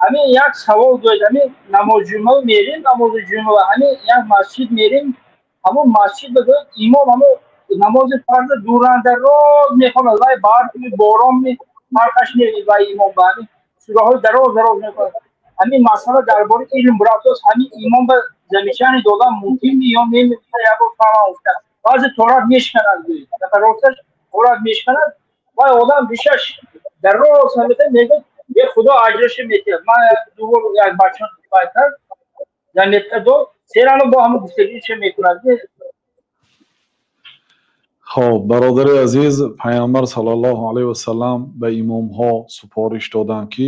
Ҳамин як савол доред. Ҳамин намози ҷумъа мерем, намози ҷумъа, ҳамин як масҷид мерем, ҳамон масҷид бигӯяд, имом ҳамон намози фарз дурандароз мехонад, вай барфми, боронми, фарқаш не, вай имом ба ҳамин сураҳои дароз дароз мехонад. Ҳамин масъала дар бораи илм бурафтааст. Ҳамин имом ба замечание додан мумкин ё не? Як бор фаҳмам гуфта. Баъзе торат мешканад, гӯед, росташ торат мешканад. Вай одам бишаш дароз ҳамита мегӯяд, е худо аҷраша метиҳад. Ман дубор як бача вай кард, заметка дод, серано бо ҳамон гуфтагиша мекунад. Хоб, бародари азиз, Пайғамбар саллаллоҳу алайҳи васалам ба имомҳо супориш доданд, ки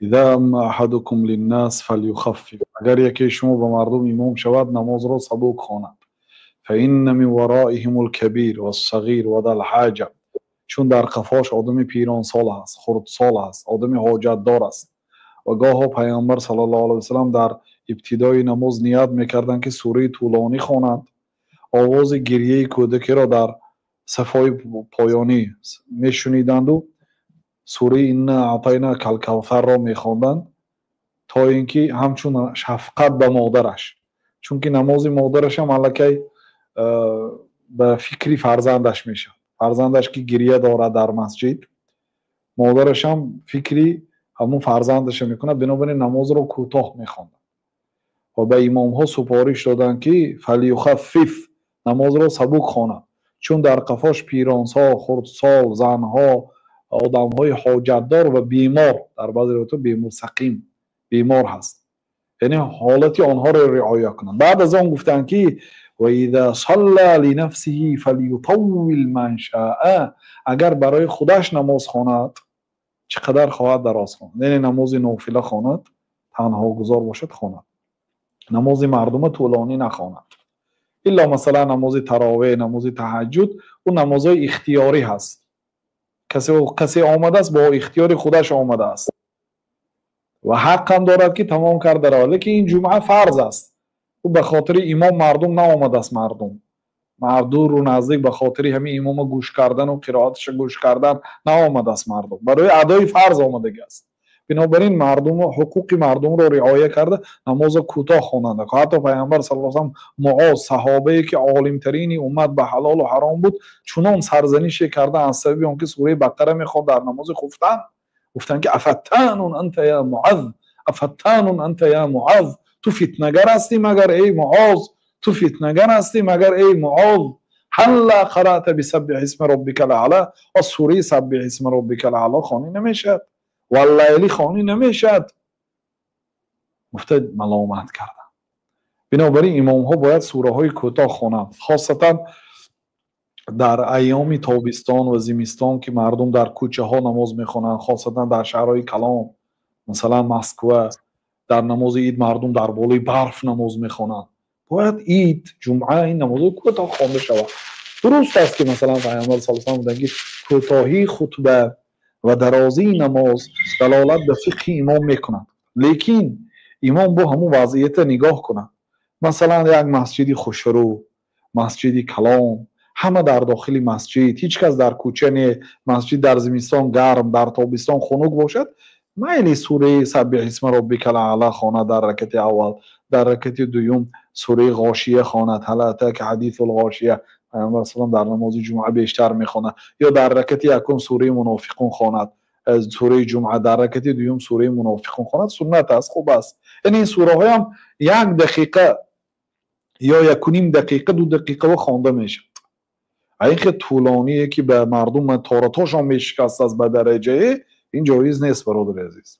إذا أم أحدكم للناس فليخفف, агар яке шумо ба мардум имом шавад, намозро сабук хонад. فإن من ورائهم الكبير والصغير وذا الحاجة, чун дар қафош одами пиронсол ҳаст, хурдсол ҳаст, одами ҳоҷатдор аст. Ва гоҳо Пайғамбар саллаллоҳу алайҳи васалам дар ибтидои намоз ният мекарданд, ки сураи тӯлонӣ хонанд, овози гирьяи кӯдакиро дар сафҳои поёнӣ мешуниданду сураи إنا أعطيناك الكوثر ро мехонданд, то ин ки ҳамчун шафқат ба модараш, чунки намози модарашам аллакай ба фикри фарзандаш мешавад. Фарзандаш ки гирья дорад дар масҷид, модарашам фикри ҳамун фарзандаша мекунад. Бинобар ин намозро кӯтоҳ мехонданд ва ба имомҳо супориш доданд, ки فليخفف, намозро сабук хонад, чун дар қафош пиронсол, хурдсол, занҳо, одамҳои ҳоҷатдор ва бемор, дар баъзе ривоятҳо бемор, سقيم, бемор ҳаст, яъне ҳолати онҳоро риоя кунанд. Баъд аз он гуфтанд, ки وإذا صلى لنفسه فليطول ما شاء, агар барои худаш намоз хонад, чӣ қадар хоҳад, дароз хонад, яъне намози нофила хонад, танҳогузор бошад, хонад, намози мардума тӯлонӣ нахонад, илло масалан намози таровеҳ, намози таҳаҷҷуд. Ӯ намозҳои ихтиёрӣ ҳаст. Касе омадааст, бо ихтиёри худаш омадааст ва ҳаққам дорад, ки тамом карда равад. Лекин ин ҷумъа фарз аст. Ӯ ба хотири имом мардум наомадааст. Мардум дуру наздик ба хотири ҳамин имома гӯш кардану қироаташа гӯш кардан наомадааст. Мардум барои адои фарз омадагӣ аст. Бинобар ин мардум ҳуқуқи мардумро риоя карда, намозро кӯтоҳ хонанд. Ҳатто Пайғамбар сал салам Муоз, саҳобае ки олимтарини уммат ба ҳалолу ҳаром буд, чунон сарзанише карда аз сабаби он ки сураи Бақара мехонд дар намози хуфтан. Гуфтанд, ки أفتان أنت يا معاذ، أفتان أنت يا معاذ, ту фитнагар ҳастӣ магар, эй Муоз? Ту фитнагар ҳастӣ магар, эй Муоз? هلا قرأت بسبح اسم ربك الأعلى? Сураи سبح اسم ربك الأعلى хонӣ намешавад, والليل хонӣ намешавад, гуфта маломат карданд. Бинобар ин имомҳо бояд сураҳои кӯтоҳ хонанд, хосатан дар айёми тобистон ва зимистон, ки мардум дар кӯчаҳо намоз мехонанд, хосатан дар шаҳрҳои калон, масалан Москва, дар намози ид мардум дар болои барф намоз мехонанд. Бояд ид, ҷумъа ин намозҳо кӯтоҳ хонда шавад. Дуруст аст, ки масалан Пайғамбар сал салам гуфтанд, ки кӯтоҳии хутба ва дарозии намоз далолат ба фиқҳи имом мекунад, лекин имом бо ҳамун вазъията нигоҳ кунад. Масалан, як масҷиди хушрӯ, масҷиди калон, ҳама дар дохили масҷид, ҳеҷ кас дар кӯча не, масҷид дар зимистон гарм, дар тобистон хунук бошад, майли, сураи سبح اسم ربك الأعلى хонад дар ракати аввал, дар ракати дуюм сураи Ғошия хонад, هل أتاك حديث الغاشية, Пайғамбар салам дар намози ҷумъа бештар мехонад, ё дар ракати якум сураи Мунофиқун хонад, сураи ҷумъа, дар ракати дуюм сураи Мунофиқун хонад, суннат аст, хуб аст. Яъне ин сураҳоям як дақиқа ё якуним дақиқа, 2 дақиқаво хонда мешавад. А ин хел тӯлоние, ки ба мардум торатошон мешикастааст ба дараҷае, ин ҷоиз нест, бародари азиз.